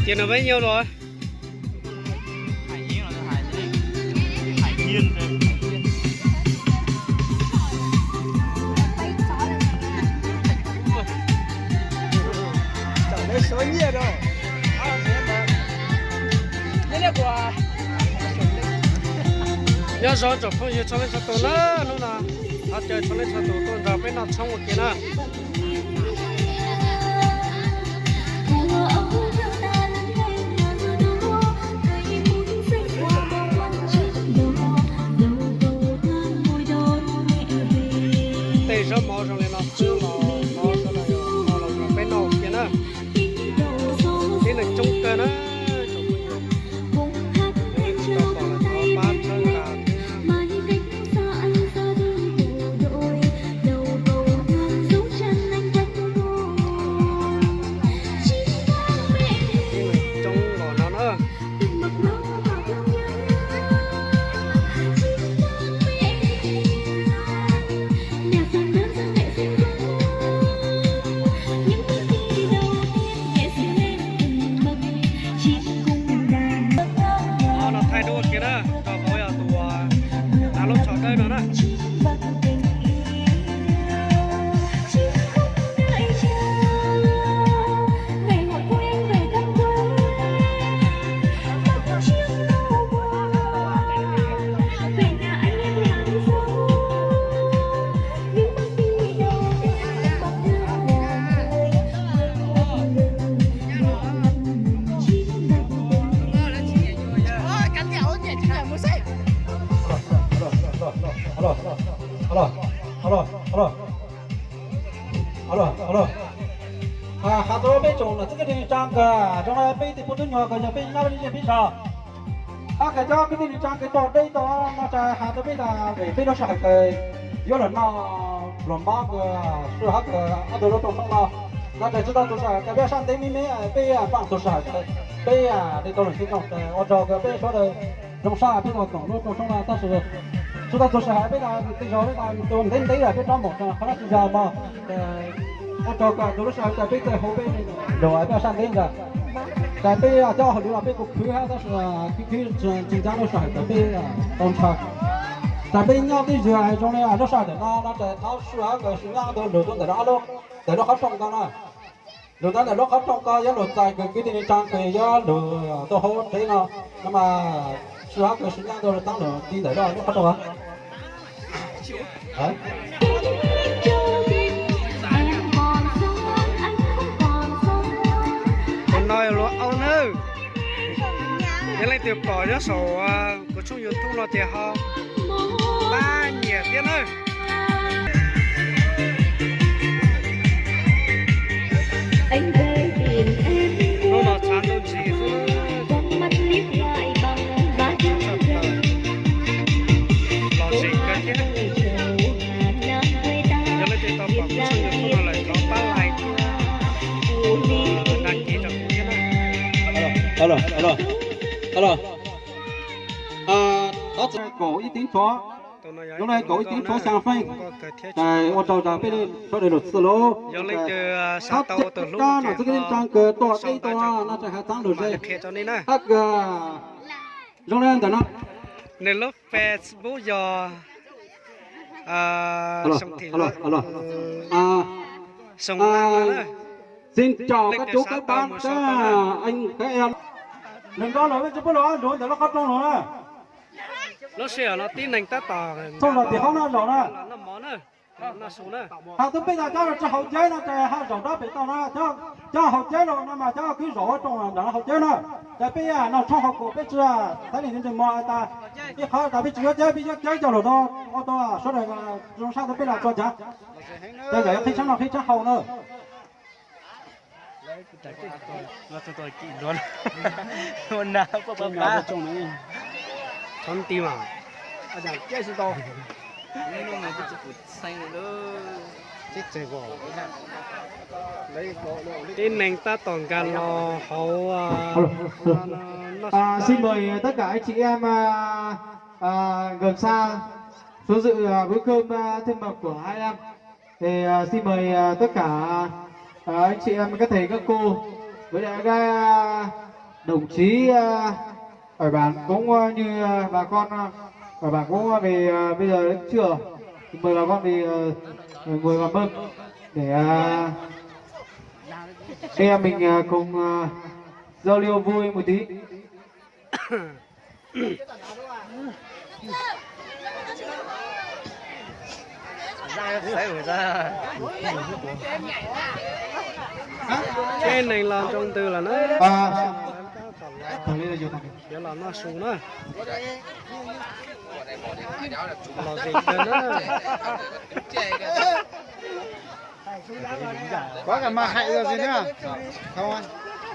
Ces nws peb nyiaj los? Nyob zoo tsoom phooj ywg txhua leej txhua tus na, hnub no thov caw txhua leej txhua tus tuaj nrog peb noj tshoob ua ke na. Tej zaub mov zoo li no xwb los thov sawv daws ho los nrog peb noj ua ke na. Tib neeg coob kawg na. Tau pom los thov pab txhawb nqa thiab. Tib neeg coob los no na. Ho no thaij duab kiag na, rau qhov yog tus uas hnav lub tsho dawb no na. Alo, alo, alo. Alo, alo. Has tau peb tsoom nam txiv kwv tij neej tsaa kawg, zoo li peb ib tug phooj ywg nyuam kawg yog peb nyob peb zej peb zos. Ab, kawg cov kwv tij neej tsaa kawg tog deb tog no tsa has tau peb tas peb lub sij hawm kawg yuav los noj pluas mob kawg, sij hawm kawg ob tug lub rooj soob no, no tsa tsis tau tus sij hawm kawg peb sab ntev me me, peb pab tus sij hawm kawg peb li tau leej txiv nraug ua rau kawg peb sawv daws zoo sab peb tau koom lub rooj soob no tab sis tsis tau tus sij hawm peb tas tej zaum peb tas tus ntev ntev lawm peb rov mus qhov no tsis yog mog. Ua rau kawg tus lub sij hawm tas peb txawj hu peb lus peb sab ntev ntag. Tas peb cov hauj lwm los peb kuj khwv hab tab sis khwv khwv tsis ncav lub sij hawm tas peb tau ntshaw. Tas peb nyob twj ywm zoo li lub sij hawm ntawm no no tas thov sij hawm kawg sib nyob ntawd lug tuaj ntawm no ob lub, ntawm lub qhov rooj ko na. Lug ntawd ntawm lub qhov rooj ko yuav lug txais kawg kwv tij neej tsaa kawg yuav lug tuaj hauv tsev no, no mas sij hawm kawg sib nyob ntawd lug taab lug ti ntawm lub qhov rooj. Tus no yog luag au nawb. Yog leej twg pom nyob saum kuv tshooj YouTube no ces ho pab nyiam thiab nawb. Hnub no tshav ntuj ntsis xwb. Los ntsis kawg thiab. Yog leej twg tau pom kuv tshooj YouTube no lawm thov pab like thiab đăng ký rau kuv thiab na. Alo, alo, alo. Thov txim, kaum ib teev tshuav, zoo li kaum ib teev tshuav xyaa feej. Ua rau tas peb sawv daws lug txwj lug, thov txim rau nam txiv kwv tij neej tsaa kawg tuaj deb tuaj no tseem has txav lug ze. Hab kawg zoo li ntawm no. Nws lub Facebook yog Alo, alo. Xin chào các chú, các bác, các anh, các em. Neeg nrog lawm tsis pub lawm, lug ntawm lub qhov rooj lug na. Lub sij hawm no tib neeg tab tom txhob los tim qhov no zaum na. Has tau peb tas cov tsis haus cawv no ces ha zaum nrab pem tau na, cov haus cawv los no mas cov kwv zaum ua rooj nram no haus cawv na. Ces peb noj tshoob haus kos peb tsis xaiv leej twg ntseeg mog tas ib qhov tas peb tsis yuav cawv, peb yuav cawv coj lug rau ua tau sawv daws zoo sab tau peb los tso cav. Ces yog yuav qhib tshab noj qhib tshab haus na. Tib neeg tab tom nkag los hauv. À, xin mời tất cả anh chị em à, à, gần xa xuống dự à, bữa cơm à, thân mật của hai em. Thì à, xin mời à, tất cả à, anh chị em các thầy các cô với lại các à, Đồng chí, à, ở bản cũng, à, như, à, bà con, à, ở bản cũng, à, về, à, bây giờ đến trưa thì mời bà con về, à, ngồi vào mâm để, à, anh em mình, à, cùng, à, giao lưu vui một tí. Peb neeg los nroo ntws lawm na. Yuav los noj su na. Los zem kawg na. Có cả mà hại được gì nữa. Không.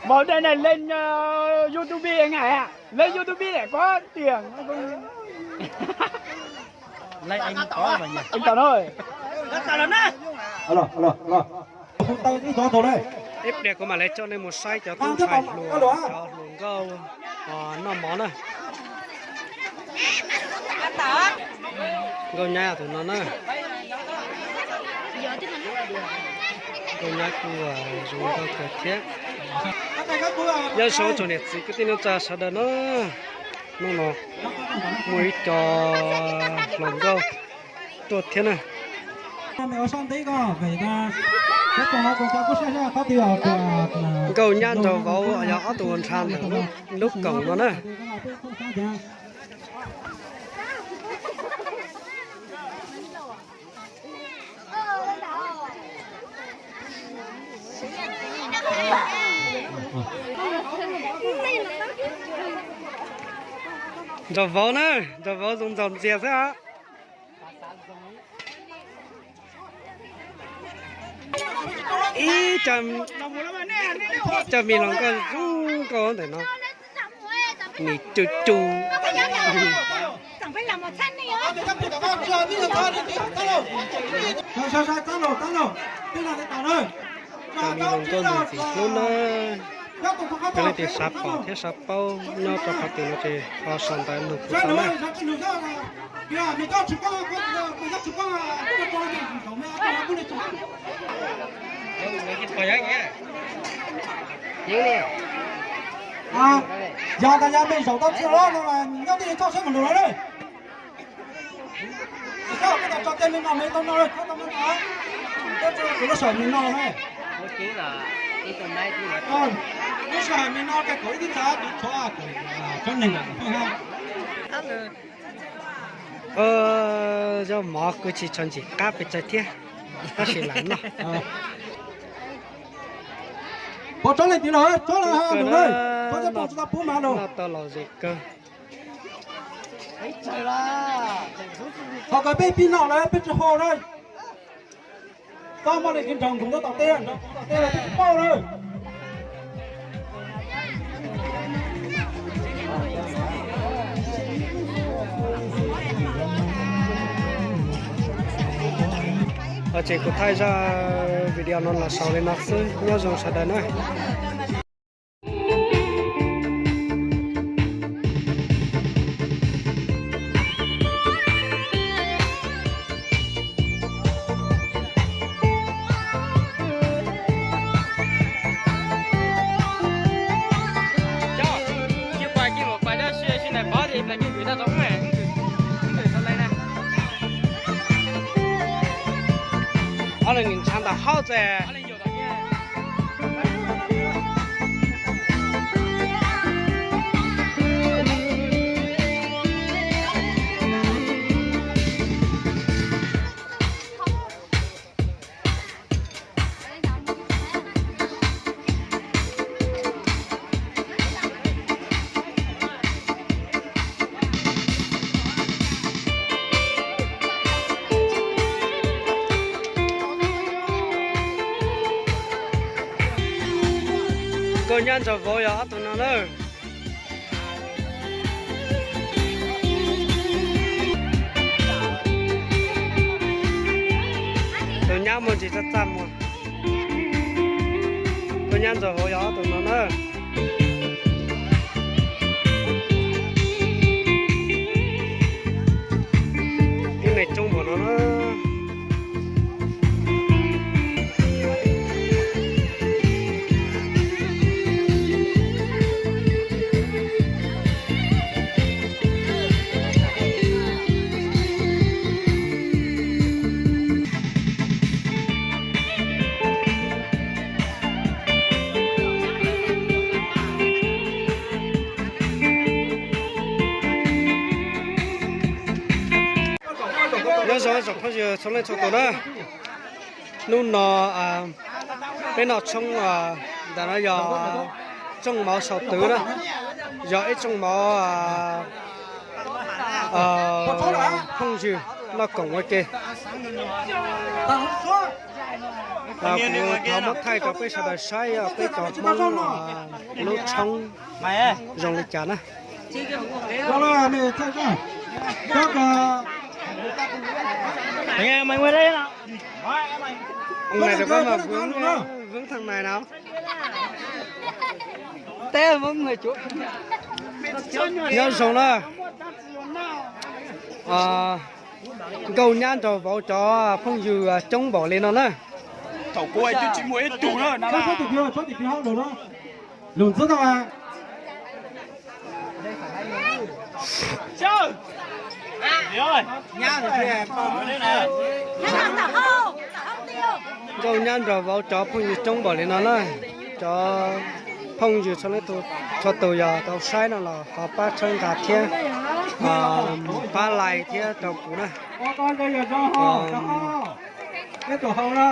Vào đây này lên, ờ, YouTube này à? Lên YouTube này có tiền. Lên anh có mà nhỉ? Anh Toàn ơi. Alo, alo, alo. Ib pliag kuv mam li coj nej mus saib cov tub ntxhais hluas, cov hluas nkauj noj mov na. Nkauj nyab tus no na. Nkauj nyab kuj zoo nkauj kawg thiab. Nyob zoo tsoom niam txiv kwv tij neej tsa sawv daws na. Hnub no muaj ib co hluas nkauj tuaj thiab na. Nkauj nyab nraug vauv yog ob tug nrhab ntawm lub koom no na. Nraug vauv na, nraug vauv zoo nraug ntxiag xwb os. Ib co me hluas nkauj zoo nkauj ntawm no, nim cu cu. Cov me hluas nkauj ntxim hlub na, yog leej twg xav pom thiab xav paub nyob rau qhov twg no ces ho sau ntawv nug kuv tau na. Yog tas yog me zaum tau txia los no mas nyob twj ywm txhob saib mus lus lawm. Koj tso tej me no me tau no, koj tau me no, koj tso kuv lub sij hawm me no me. Lub sij hawm me no ces kaum ib tib txav kuv tshuav kaum tsob neeg lawm. Zaub mov kuj tsis tshua ntxim qab pes tsawg thiab, tab sis lam noj. Pov tsob leej twg los tsob los ha lus na, pov tsob pov tsis tau pub mas lus. Noj tau los zem kawg. Ho kom peb pib noj lawm peb tsis hau na. Koj muaj li kev nrog nkoos nyob tom teb, nrog nkoos tom teb los twb tsis paub na. Ces kuv thaij zaj video no los xaus li no xwb, nyob zoo sawv daws na. Ob leeg ntshav ntawm hauv txawm. Nkauj nyab nraug vauv yog ob tug no na. Tus nyab muaj ntsis txaj txaj muag. Nkauj nyab nraug vauv yog ob tug no na. Ib neeg coob npaum no na. Nyob zoo tsoom phooj ywg txhua leej txhua tus na, hnub no peb noj tshoob ntawm no yog tsooj mov sau twv na, yog ib tsooj mov phooj ywg noj koom ua ke. Kuv thov muab thaij rau peb sawv daws saib peb cov Hmoob lub tshoob zoo li cas na. Vwv thaj nais no. Nyob zoo na, Nkauj Nyab nrog Vauv cov phooj ywg coob npaum li no na. Nkauj Nyab nrog Vauv cov phooj ywg coob npaum li no na. Cov phooj ywg txhua leej txhua tus yog tau saib no los ho pab txhawb nqa thiab pab like thiab rau kuv na. Lub sij hawm no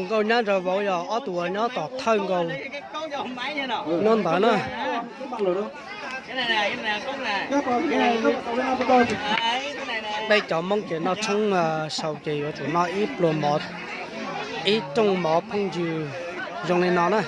Nkauj Nyab nrog Vauv yog ob tug uas nyob tom thawj nkaus nyob ntawd na. Peb cov Hmoob ces noj tshoob sau ces yuav tsum noj ib pluag mov, ib rooj mov phooj ywg zoo li no na.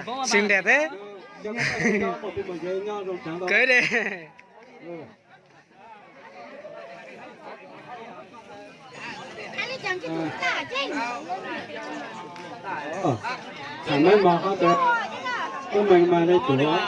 Hoo, tsis ntev thiab. Kawg li. Tham meej mos qhov tias koj meem mas nej tuav.